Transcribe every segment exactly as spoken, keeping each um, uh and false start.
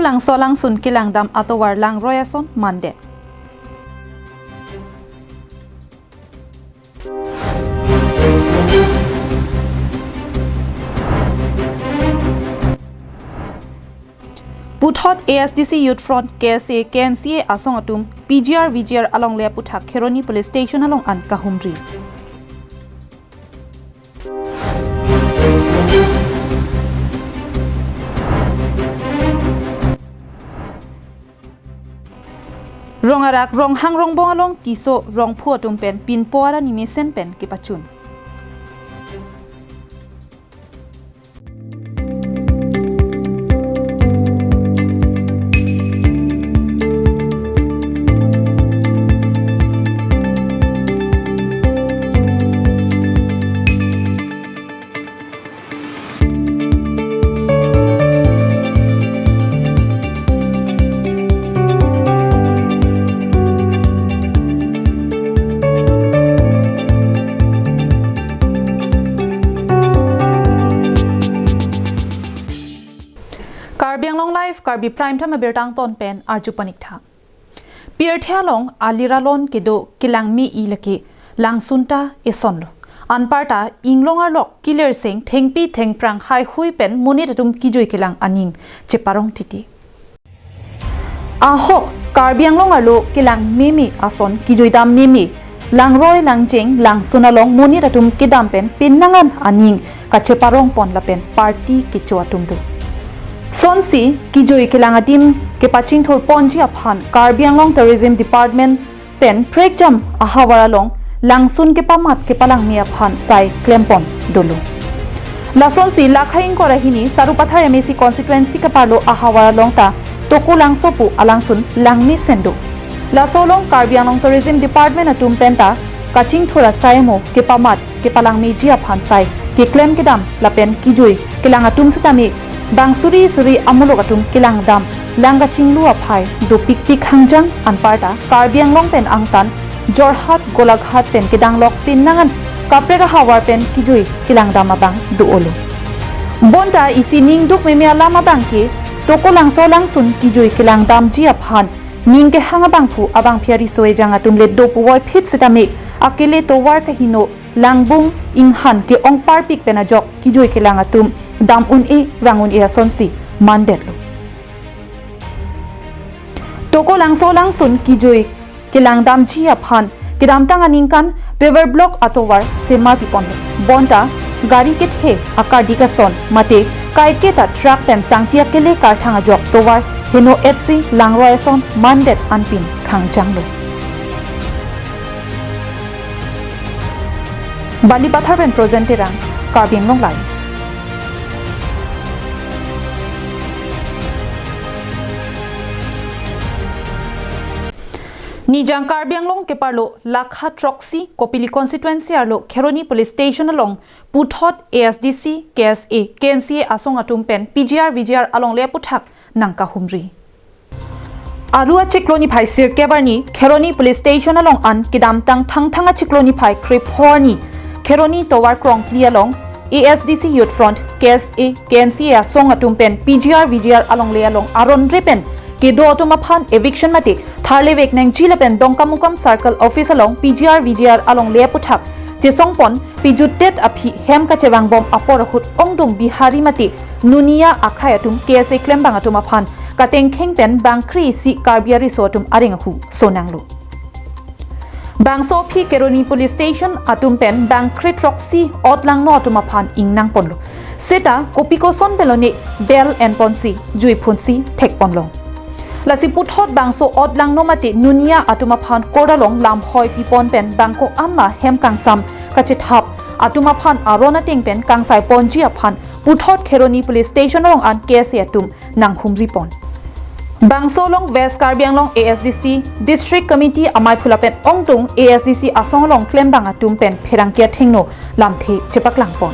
Langso langsun kelangdam atovar langroi ason mandet. Puthot A S D C Youth Front, K S A, K N C A asong atum P G R V G R alongle aputhak Kheroni Police Station along an kahumri. Rong arak Ronghang Rongbong along Tisso Rongphu atum pen pinpo arni mesen pen kepachun. Karbi Anglong Live, Karbi Prime Time abirta angton pen arju paniktha. Pirthe along aliralon kedo kelangme-i lake langsun ta esonlo. Anparta inglong arlok kilir seng thengpi thengphrang haihui pen monit atum kejui kelang aning cheparong titi. Ahok Karbi Anglong arlo kelangmeme ason kejui dam meme, langroi langjeng langsun along monit atum kedam pen penang an aning kacheparong pon lapen party kecho atum do. Sonsi kejui kelang adim kepachingthur ponji aphan Karbi Anglong Tourism Department pen prekjam ahavar along langsun kepamat kepalangme aphan sai klem pon dolo. Lasonsi lakha ingkoi ra hini Sarupathar M A C constituency keparlo ahavar along ta Tokolangso pu alangsun langmesen do. Laso along Karbi Anglong Tourism Department atum pen ta kachingthur asai mo kepamat kepalangmeji aphan sai keklem kedam lapen kejui kelang atum setame bang suri suri amuluk atum kelangdam lang kachinglu aphai dopikpik hangjang. Anparta Karbi Anglong pen angtan Jorhat Golaghat pen kedanglok penang an kaprek ahavar pen kejui kelangdam abang do-olo. Bonta isi ningduk meme alam abang ke Tokolangso langsun kejui kelangdamji aphan ning kehang abangphu abangphi ariso ejang atum le dopuvoiphit setame akele tovar kaheno langbung inghan ke-ong parpik pen ajok kejui kelang atum dam un-e vang un-e asonsi mandetlo. Tokolangso langsun kejui kelangdamji aphan kedamtang aningkan paver block atovar semar piponlo. Bonta gari kethe akardi kason mate kaiketa truck pen sangti akele karthang ajok tovar heno etsi langroi ason mandet anpin khangjanglo. Balipathar pen Projen Terang, Karbi Anglong Live. Nijang Karbi Anglong keparlo lakha throksi Kopili constituency arlo Kheroni Police Station along puthot A S D C, K S A, K N C A asong atum pen P G R V G R alongle aputhak nangkahumri. Aru achiklo niphai sirkep arni Kheroni Police Station along an kedamtang Thangthang achiklo niphai krepho arni Kheroni tovar krongphli along A S D C Youth Front, K S A, K N C A asong atum pen P G R V G R alongle along aron re pen kedo atum aphan eviction mate tharlevek nangji lapen Dongkamukam Circle Office along P G R V G R alongle aputhak chesong pon pejutdet aphi hem kachevangbom apor ahut ongdung Bihari mate Nunia akhei atum K S A klembang atum aphan katengkheng pen bangkre isi Karbi ariso atum areng ahu sonanglo. Bangso aphi Kheroni Police Station atum pen bangkre throksi otlangno atum aphan ingnang ponlo. Seta kopi koson pelone bel enponsi jui phunsi thek ponlo. Lasi puthot bangso otlangno mate Nunia atum aphan koralong lamhoi pipon pen bangko anla hem kangsam kachethap atum aphan aron ateng pen kangsai ponji aphan puthot Kheroni Police Station along an K S A atum nanghumri pon. Bangso along West Karbi Anglong A S D C District Committee amei phula pen ongdung A S D C asong along klembang atum pen pherangke athengno lamthe chepaklang pon.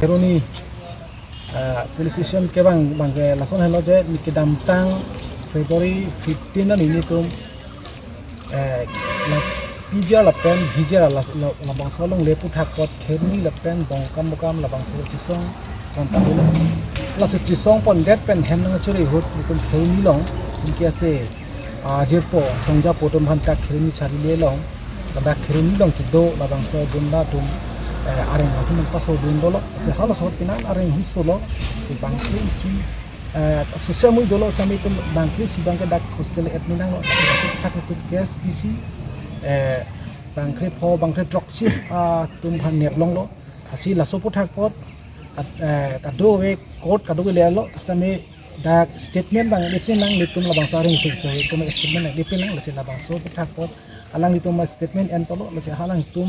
Kheroni, eh, Police Station kevang bangke lason helo je neli kedamtang February fifteen na nelitum eh, la P G R lapen V G R la, la, labangso alongle aputhak apot Kheroni lapen Dongkamukam labangso chesong kontang dolo. Laso chesong pondet pen hem nangchere ahut nelitum Kheroni along, anke ase, ah, jirpo, songjapo atum aphan dak Kheroni sari le along, ladak Kheroni along kedo labangso abang atum, eh, areng atum paso dun dolo, ase halaso ahut penang areng ahut solo, ase bangkre isi, eh, social media dolo kami atum bangkre isi abangke dak hostel admit nanglo, thak atum case P C, eh, bangkre pho, bangkre throksi, ah, atum aphan nep longlo, ase laso aphuthak apot, kad-, eh, kadokave court kadokave le lo, sitame dak statement abang dipin nang, nelitum labangso areng sik so, nelitum statement abang dipin nang, lasi labangso aphuthak apot alanglitum statement en tolo, lasi alangtum,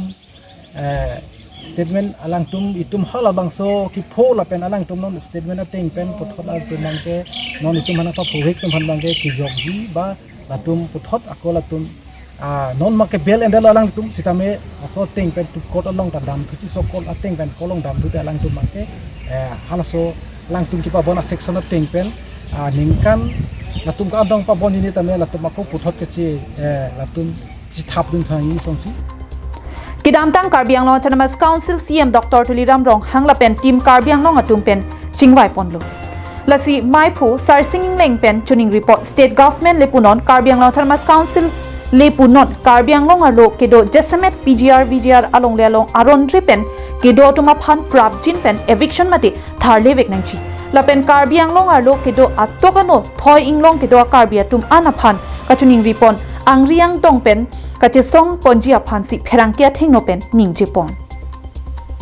eh, statement alangtum itum halabangso kepho lapen alangtum non statement ateng pen puthot alangtum abangke non itum aphan papuhik atum aphan abangke kejokji ba latum puthot ako latum, ah, non make bail endetlo alangtum sitame laso ateng pen tu court along ta damthuji, so court ateng pen court along damthu te alangtum make, eh, halaso alangtum kepabon a-section ateng pen, ah, ningkan latum kadokave pabon hini tame latum ako puthot keche, eh, latum chethap dun thang ini songsi. Kedamtang Karbi Anglong Autonomous Council C E M Doctor Tuliram Ronghang lapen Team Karbi Anglong atum pen chingvai ponlo. Lasi maiphu Sarsing Engleng pen choningri apot state government le punon Karbi Anglong Autonomous Council le punon Karbi Anglong arlo kedo jasemet P G R V G R along le along aron re pen kedo atum aphan prapjin pen eviction mate tharle vek nangji. Lapen Karbi Anglong arlo kedo atok ano thoi inglong kedo a-Karbi atum an aphan kachoningri pon angri angdong pen kachesong ponji aphansi pherangke athengno pen ningje pon.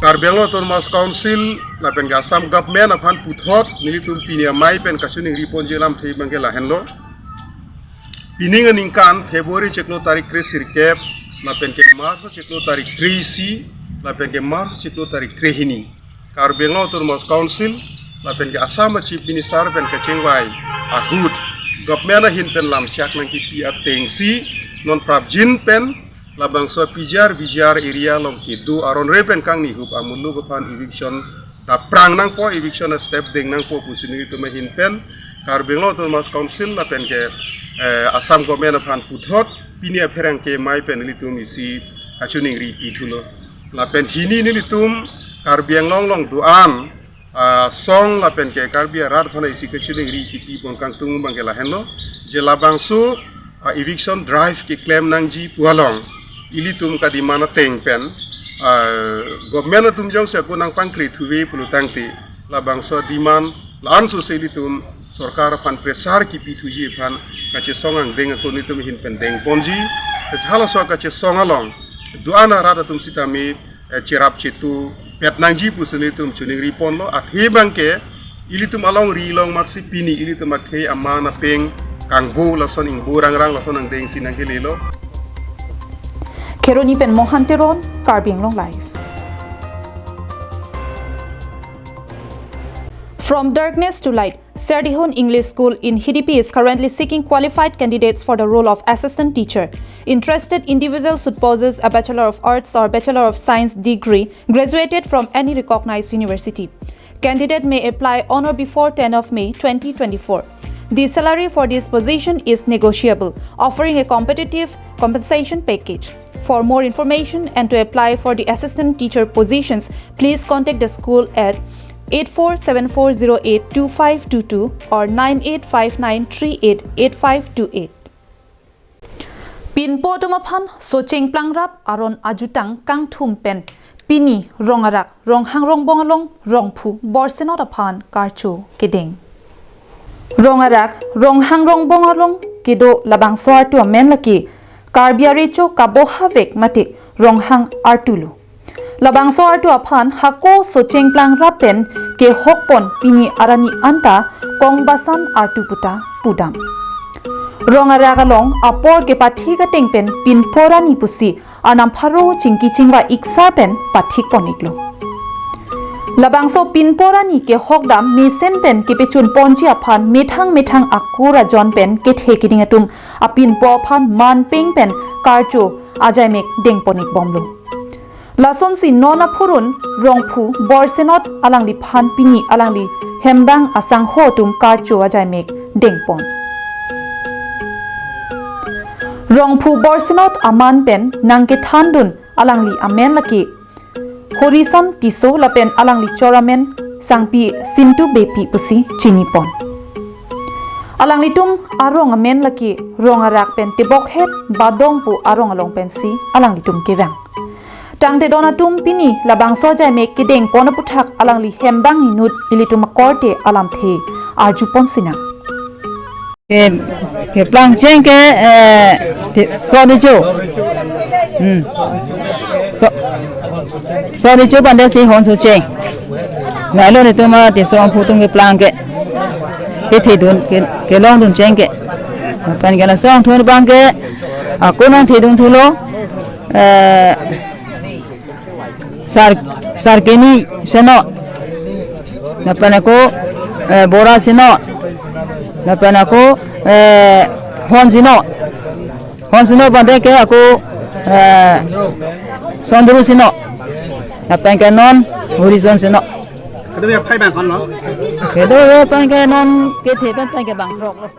Karbi Anglong Autonomous Council lapen ke Assam Government aphan puthot nelitum pini amei pen kachoningri ponji alamthe abangke lahenlo. Pining aningkan February chiklo tarik kre sirkep, lapen ke March chiklo tarik kre isi, lapen ke March chiklo tarik kre hini, Karbi Anglong Autonomous Council lapen ke Assam a-Chief Minister pen kachingvai ahut government ahin pen lamchak nangkipi atengsi non prapjin pen labangso P G R V G R area along kedo aron re pen kangni hup amuluk aphan eviction ta prang nangpo, eviction a-step deng nangpo pusi nelitum ahin pen Karbi Anglong Autonomous Council lapen ke, eh, Assam Government aphan puthot pini apherangke amei pen nelitum isi kachoningri pithulo. Lapen hini nelitum Karbi Anglong along do-an, ah, song lapen ke Karbi arat aphan isi kachoningri kipi pon kangtung abangke lahenlo. Je labangso, ah, eviction drive keklem nangji pu along ilitum kademand ateng pen, ah, government atum jongsi ako nangpangkri thuve pulo tangte labangso demand la-an sose ilitum sorkar aphan pressure kipi thuji aphan kachesong angdeng ako nelitum ahin pen deng ponji. Halaso kachesong along do-an arat atum sitame, eh, cherap chetu pet nangji pusi nelitum choningri ponlo. Athe abangke ilitum alongri along matsi pini ilitum athe aman apeng kangbo lason ingbo rangrang lason angdengsi nangkelelo. Kheroni pen Mohan Teron, Karbi Anglong Live. From darkness to light, Serdihun English School in Hidipi is currently seeking qualified candidates for the role of assistant teacher. Interested individual should possess a Bachelor of Arts or Bachelor of Science degree graduated from any recognized university. Candidate may apply on or before ten of May twenty twenty-four. The salary for this position is negotiable, offering a competitive compensation package. For more information and to apply for the assistant teacher positions, please contact the school at eight four seven four zero eight two five two two or nine eight five nine three eight eight five two eight. Pinpo atum aphan socheng plangrap aron ajutang kangthum pen pini Rongarak Ronghang Rongbong along Rongphu Borsenot aphan karcho kedeng. Rongarak Ronghang Rongbong along kedo labangso artu amen lake Karbi arecho kaboha vek mate Ronghang artu lo. Labangso artu aphan hako socheng plangrap pen kehok pon pini arni anta kongbasan artu puta pudam. Rongarak along apor kepathik ateng pen pinpo arni pusi arnam pharo chingki chingvai iksar pen pathik pon iklo. Labangso pinpo arni kehok dam mesen pen kepechun ponji aphan methang methang akur ajon pen kethe keding atum apinpo aphan manpeng pen karcho ajaimek deng pon ik bomlo. Lasonsi non aphurun Rongphu Borsenot alangliphan pini alangli hembang asangho atum karcho ajaimek deng pon. Rongphu Borsenot aman pen nangkethandun alangli amen lake Horison Tisso lapen alangli chor amen Sangpi Sintu Beypi pusi chinipon. Alanglitum arong amen lake Rong Arak pen Tebokhet Badong pu arong along pensi alanglitum kevang. Tangte don atum pini labangso ajaimek kedengpon aputhak alangli hembang inut ilitum akorte alamthe arjupon sinang. Ke, keplang cheng ke, eh, ti-, sonicho. Hmm. So, sonicho bande si honso cheng. Nalo ni tuma ti song putung keplang ke. Kethedun, ke, kelongdun cheng ke. Pen ke lason thun bang ke. Ako nangthedun thulo. Eh, Sar, Sarkeni seno. Lapen ako, eh, Bora seno. Lapen ako, eh, Hon seno. Hon seno bande ke ako, eh, Sondro seno. Lapen ke non Horizon seno. Kedo ya phai bang kon lo. Kedo ya pen ke non kethe pen pen ke bang throk lo.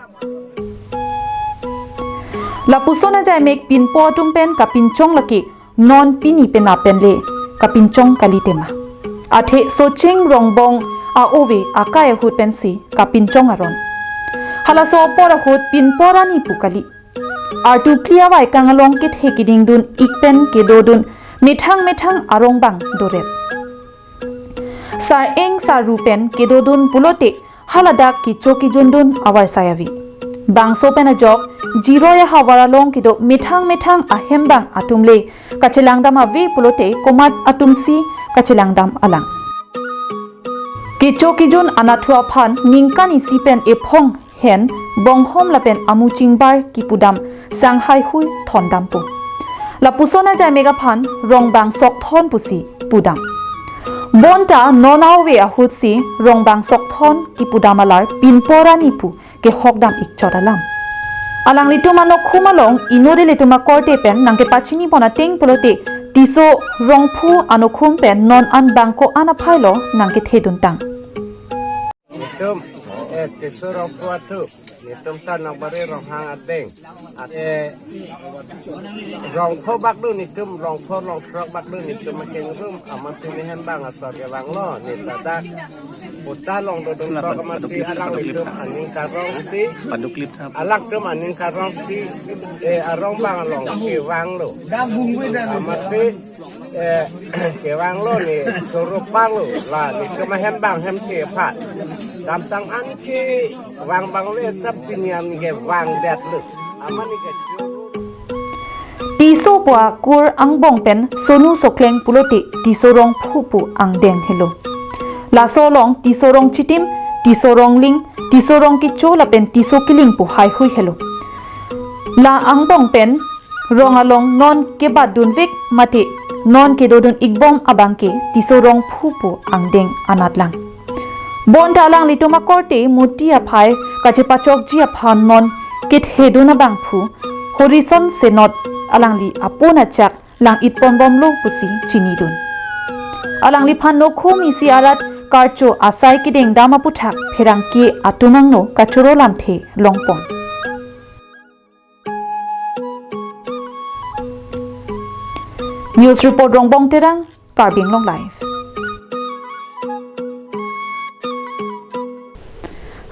Lapuson ajaimek pinpo atum pen kapinchong lake non pini penap pen le kapinchong kalitema. Athe Socheng Rongbong a-ove akai ahut pensi kapinchong aron. Halaso apor ahut pinpo arni pu kali. Artu phli avaikang along kethe kedingdun ik pen kedodun methang methang arong bang dorep. Sar-eng sarru pen kedodun pulote haladak kecho kejundun avarsai ave. Bangso pen ajok, Jiroi ahavar along kedo methang methang ahembang atum le kachelangdam ave pulote komat atumsi kachelangdam alang. Kecho kejun anatthu aphan ningkan isi pen ephong hen bonghom lapen amu chingbar kipudam sang haihui thondampo. Lapuson ajaimek aphan Rongbang Sokthon pusi pudam. Bonta non a-ove ahutsi Rongbang Sokthon kipudam alar pinpo arni pu kehokdam ikchot alam. Alanglitum anokhum along inut ilitum akorte pen nangkepachinipon ateng pulote Tisso Rongphu anokhum pen non an bang ko-an aphailo nangkethedun tang. Netum, eh, Tisso Rongphu atum, netum ta Nokbari Ronghang adeng. At, eh, Rongpho bak do netum, Rongpho Rongthrok bak do netum akengrum, amat tumi hembang asor kevanglo, ne ladak. Puta long dodun tok amatsi alanglitum aning karongsi, Panduklip thap. Alangtum aning karongsi, eh, arong bang along kevanglo. Amatsi, eh, kevanglo ne choro panglo, la netum ahembang hemthe aphan. Damtang an kevang bang le sap piniam kevang detlo. Amat ne ke choro. Tisso pu akur angbong pen Sonu Sokleng pulote Tisso Rongphu pu angdeng helo. Laso along Tisso Rongchitim, Tisso Rongling, Tisso Rongkecho lapen Tisso Kiling pu haihui helo. La angbong pen rong along non kebatdunvek mate non kedodun ikbom abang ke Tisso Rongphu pu angdeng anatlang. Bonta alanglitum akorte murti aphai kachepachokji aphan non kethedun abangphu Horison Senot alangli apun achak lang-itponbomlo pusi chinidun. Alangliphan nokhum isi arat karcho asai kedengdam aputhak pherangke atum angno kachoro lamthe longpon. News report Rongbong Terang, Karbi Anglong Live.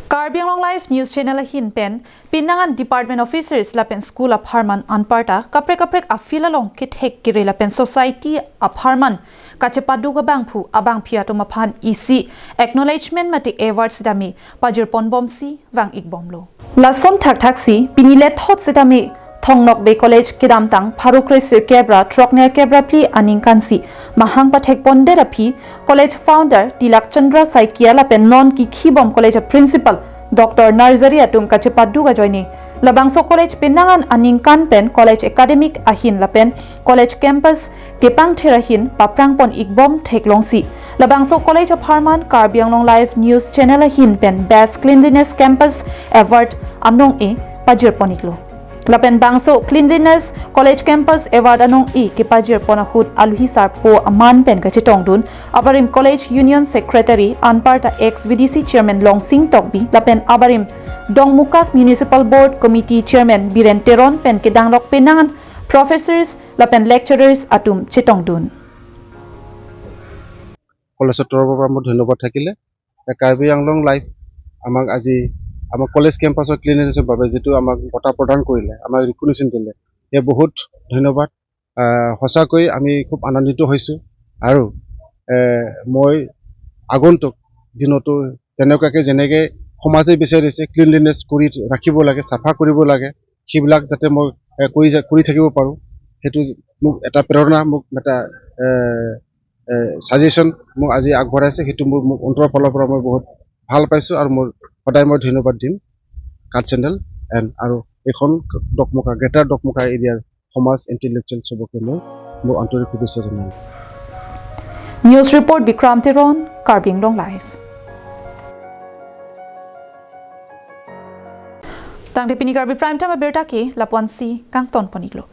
Karbi Anglong Live News Channel ahin pen, pinangan department officers lapen school apharman anparta kaprek kaprek a-field along kethek kere lapen society apharman kachepaduk abangphu abangphi atum aphan isi acknowledgement mate award sitame pajirponbomsi vang-ikbomlo. Lason thakthaksi pini lethot sitame Thong Nokbe College kedamtang pharo kre sirkep ra throknerkep ra phli aningkansi mahang pathekpondet aphi college founder Tilak Chandra Saikia lapen non kikhibom college a-principal Doctor Narzari atum kachepaduk ajoine labangso college penang an aningkan pen college academic ahin lapen college campus kepangthir ahin paprangpon-ikbom theklongsi labangso college apharman Karbi Anglong Live News Channel ahin pen Best Cleanliness Campus Award anong-e pajirpon-iklo. Lapen bangso Cleanliness College Campus Award anong-e kepajirpon ahut aluhi sarpo aman pen kachetongdun abarim College Union Secretary anparta ex V D C Chairman Longsing Tokbi lapen abarim Dongmukak Municipal Board Committee Chairman Biren Teron pen kedanglok penang an professors lapen lecturers atum chetongdun. কলেজৰ তৰফৰ পৰা মোৰ ধন্যবাদ থাকিলে। এ, কাৰ্বি আংলং লাইভ আমাক আজি আমাৰ কলেজ কেম্পাছৰ ক্লিনলিনেছৰ বাবে যিটো আমাক বঁটা প্ৰদান কৰিলে, আমাক ৰিকগনিশ্যন দিলে, সেয়া বহুত ধন্যবাদ। আহ, সঁচাকৈ আমি খুব আনন্দিত হৈছোঁ আৰু, এ, মই আগন্তুক দিনতো তেনেকুৱাকৈ যেনেকৈ সমাজে বিচাৰিছে ক্লিনলিনেছ কৰি ৰাখিব লাগে, চাফা কৰিব লাগে, সেইবিলাক যাতে মই, এ, কৰি যা-, কৰি থাকিব পাৰোঁ, সেইটো মোক এটা প্ৰেৰণা, মোক এটা, এ, এ, ছাজেশ্যন মোক আজি আগবঢ়াইছে, সেইটো মোৰ, মোক অন্তৰৰ ফালৰ পৰা মই বহুত ভাল পাইছোঁ আৰু মোৰ সদায় মই ধন্যবাদ দিম কাঠ চেণ্ডেল এণ্ড আৰু এইখন ডকমকা, গ্ৰেটাৰ ডকমকা এৰিয়াৰ সমাজ ইণ্টেলেকচুৱেল চবকে মই মোৰ আন্তৰিক শুভেচ্ছা জনালোঁ। News report Bikram Teron, Karbi Anglong Live. Tangte pini Karbi Prime Time abirta ke lapu-ansi kangton pon-iklo.